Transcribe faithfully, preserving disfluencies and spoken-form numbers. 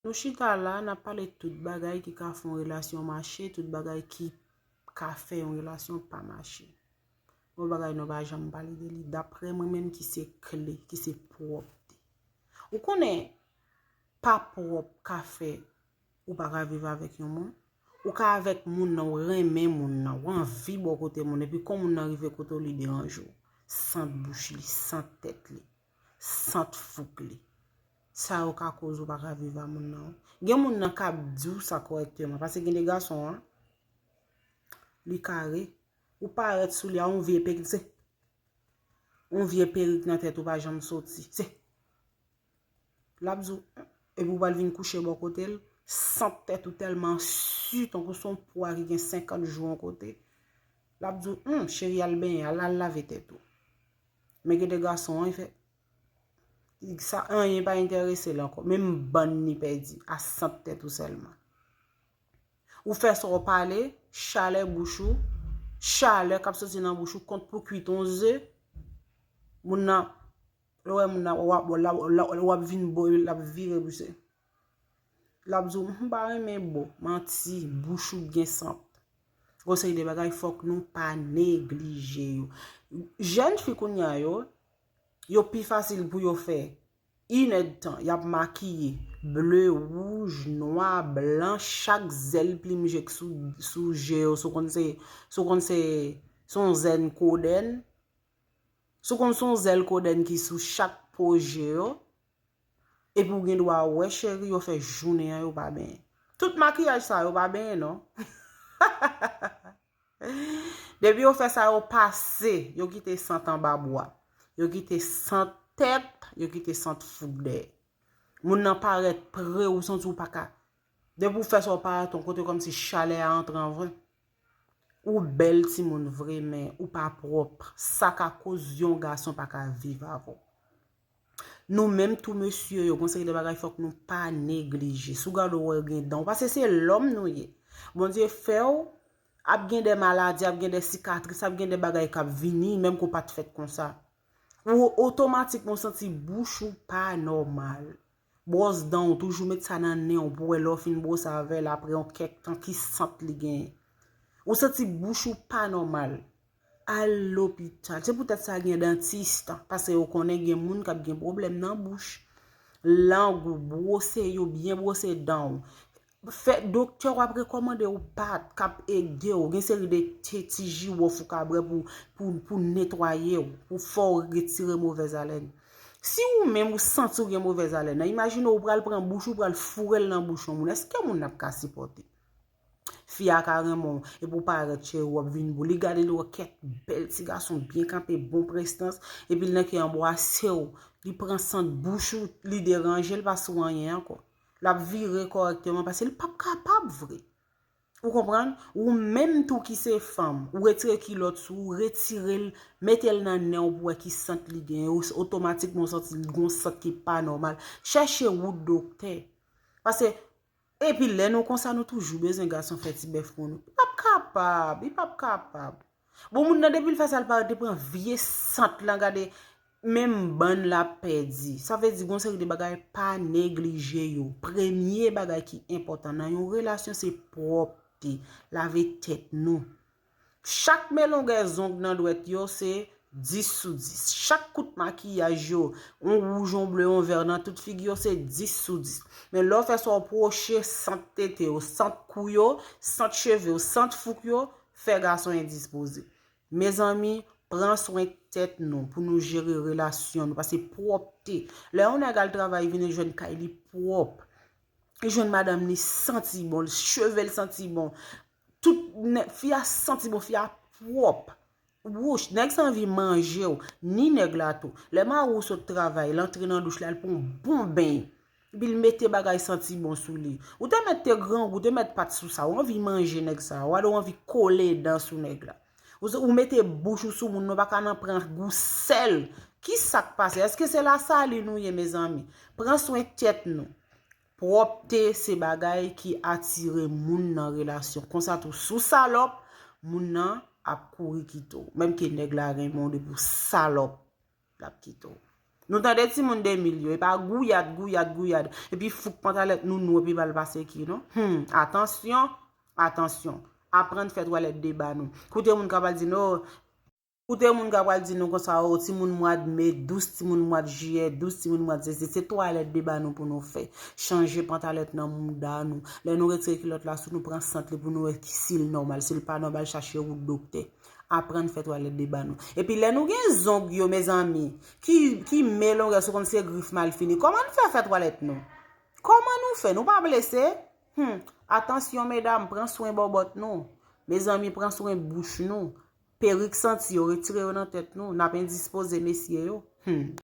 Nou chita la, n ap pale tout bagay ki ka fè yon relasyon mache, tout bagay ki ka fè yon relasyon pa mache. Yon bagay nou pa janm pale de li, daprè mwen menm ki se kle, ki se pwòpte. Ou konnen pa pwòp ka fè ou pa ka viv avèk yon moun. Ou ka avèk moun nan, ou renmen moun nan, ou anvi bò kote moun, epi kon moun nan rive kote w, li deranje w. Sant bouch li, sant tèt li, sant fouk li. Sa yo ka koz ou pa ka viv a moun nan. Gen moun nan k ap di w sa kòrèkteman, paske gen de gason an, li kare, ou parèt sou li a yon vye perik, se yon vye perik nan tèt ou pa janm soti. Se L ap di w, epi w pral vin kouche bò kote l, sant tèt ou tèlman si, tankou se yon pwa ki gen senkant jou yon kote. L ap di w, hum, cheri, al benyen, al, al lave tèt ou. Men gen de gason an, li fè, sa, anyen pa enterese l ankò. Menm bann li pèdi, a sant tèt ou sèlman. Ou fè sa w pale, chalè bouch ou, chalè k ap soti nan bouch ou, kont pou kwit yon ze, moun nan, lè w wè moun nan, w ap, w ap, w ap vin bo, l ap vire bouch li. L ap di w, m pa renmen bo, manti, bouch ou gen sant. Gon seri de bagay fòk nou pa neglije yo. Jèn fi kounye a yo, yo pi fasil pou yo fè inèdtan, y ap makiye, ble, wouj, nwa, blan, chak zèl plim je k sou, sou je yo, si w konn se, si w konn se, se yon zèn kodèn, si w konn se yon zèl kodèn ki sou chak po je yo, epi w gen dwa wè, cheri, yo fè jounen an, yo pa benyen. Tout makiyaj sa, yo pa benyen, non. Depi yo fè sa, yo pase, yo kite sant anba bwa. Yo kite sant tèt, yo kite sant fouk dèyè. Moun nan parèt pre, ou santi w pa ka. Depi w fè sa, w parèt yon kote kòmsi chalè a antre an vre. Ou bèl timoun vre, men ou pa pwòp. Sa ka koz yon gason pa ka viv avè w. Nou menm tou mesye yo, gon seri de bagay fòk nou pa neglije. Si w gade w wè gen dan w, paske se lòm nou ye. Bondye fè w, ap gen de maladi, ap gen de sikatris, ap gen de bagay k ap vini, menm ke w pa t fèt konsa. Ou otomatikman w santi bouch ou pa nòmal. Bwòs dan w, toujou met sa nan nen w pou wè lè w fin bwose avè l apre yon kèk tan ki sant li genyen. Ou santi bouch ou pa nòmal. Al lopital. Se poutèt sa gen dantis, paske yo konnen gen moun k ap gen pwoblèm nan bouch. Lang ou, bwose yo, byen bwose dan w. Fè, doktè w ap rekòmande w pat k ap ede w. Gen seri de te, ti jiwòf ou ka bwè pou, pou, pou netwaye w, pou fè w retire movèz alèn. Si ou menm ou santi w gen movèz alèn, imajine w pral pran bouch ou pral foure l nan bouch yon moun. Èske moun nan ap ka sipòte? Fi a ka renmen w, epi w parèt cheri w ap vin bo. Li gade li wè kèk bèl ti gason byen kanpe, bon prestans, epi l nan ke anbrase w. Li pran sant bouch ou, li deranje l, pa sou anyen ankò. L ap vire kòrèkteman, paske li p ap kapab vre. Ou konprann? Ou menm tou ki se fanm, ou retire kilòt sou ou, retire l, mete l nan nen w pou wè ki sant li genyen, ou otomatikman w santi l gon sant ki pa nòmal. Chèche wout doktè. Paske Epi lè nou konsa, nou toujou bezwen gason fè ti bèf pou nou. Li p ap kapab, li p ap kapab. Bon, moun nan depi l fè sa, l parèt li pran vye sant lan, gade, menm bann l ap pèdi. Sa vle di, gon seri de bagay, pa neglije yo. Premye bagay ki enpòtan nan yon relasyon, se pwòpte, lave tèt nou. Chak men longè zong nan dwèt yo se dis sou dis. Chak kout makiyaj yo, yon wouj, yon ble, yon vè nan tout figi yo se dis sou dis. Men lè w fè sa, w pwoche sant tete yo, sant kou yo, sant cheve yo, sant fouk yo, fè gason endispoze. Mezanmi, pran swen tèt nou pou nou jere relasyon nou, paske pwòpte. Lè yon nèg al travay vini jwenn kay li pwòp, li jwenn madanm li santi bon, cheve l santi bon, tout nèg, fi a santi bon, fi a pwòp. Wouch, nèg sa anvi manje w, ni nèg la tou. Lè mari w sot travay, l antre nan douch la, l pran yon bon beny. Epi l mete bagay santi bon sou li. Ou te mèt te grangou, ou te mèt pat sou sa, ou anvi manje nèg sa, ou anvi kole dan sou nèg la. Ou, ou mete bouch ou sou moun nan, ou pa ka nan pran gou sèl. Ki sa k pase? Èske se Lasalin nou ye, mezanmi? Pran swen tèt nou. Pwòpte se bagay ki atire moun nan relasyon. Konsa tou, si w salòp, moun nan ap kouri kite w. Menm ke nèg la renmen w, depi w salòp, l ap kite w. Nou tande timoun de mil yo, e pa gouyad, gouyad, gouyad. Epi fouk pantalèt nou nou, epi bal pase ki nou. Hmm, atansyon, atansyon. Aprann fè twalèt deba nou. Koute moun k ap al di nou, koute moun k ap al di nou konsa, o, timoun mwa d me, dous timoun mwa d jiyè, dous timoun mwa d sezi, se twalèt deba nou pou nou fè. Chanje pantalèt nan mouda nou. Lè nou retire kilòt la sou nou, pran sant li pou nou wè si l nòmal. Si l pa nòmal, chache wout doktè. Aprann fè twalèt deba nou. Epi lè nou gen zong yo, mezanmi, ki, ki men longè, si w konn se grif malfini, kòman n fè fè twalèt nou? Kòman nou fè? Nou pa blese? Hmm. Atansyon, medam, pran swen bòbòt nou. Mezanmi, pran swen bouch nou. Perik santi yo, retire yo nan tèt nou. N ap endispoze mesye yo. Hmm.